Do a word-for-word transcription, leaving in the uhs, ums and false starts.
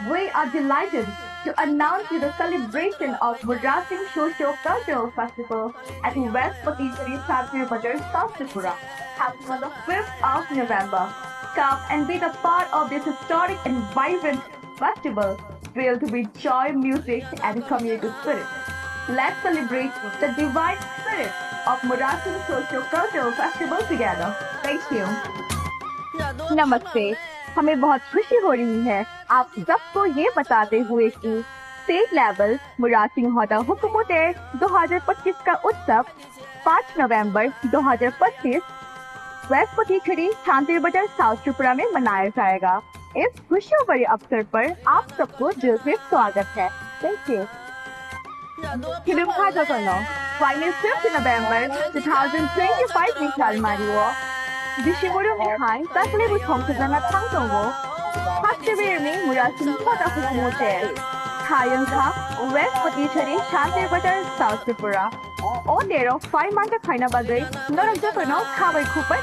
We are delighted to announce you the celebration of Murasing Socio-Cultural Festival at West Patichari Shantir Bazar, South Tripura, happening on the fifth of November. Come and be the part of this historic and vibrant festival filled with joy, music, and community spirit. Let's celebrate the divine spirit of Murasing Socio-Cultural Festival together. Thank you. नमस्ते। हमें बहुत खुशी हो रही है आप सबको ये बताते हुए कि स्टेट लेवल मुरासिंग होदा हुकुमत दो हज़ार पच्चीस का उत्सव पाँच नवंबर दो हज़ार पच्चीस वेस्ट पटीछड़ी शांति बाजार साउथ त्रिपुरा में मनाया जाएगा। इस खुशियों भरे अवसर पर आप सबको दिल से स्वागत है। Thank you. Khilumkha jotono, phainai fifth November two thousand twenty-five ni salmario Bishimurung ni hai takle bo thongthokjana thang tongo. Haste birni Murasing Hoda hukumu te. Thayungkha West Patichari Shantir Bazar, South Tripura. O tero phai manta khaina bagwi norok jotono khabai khubai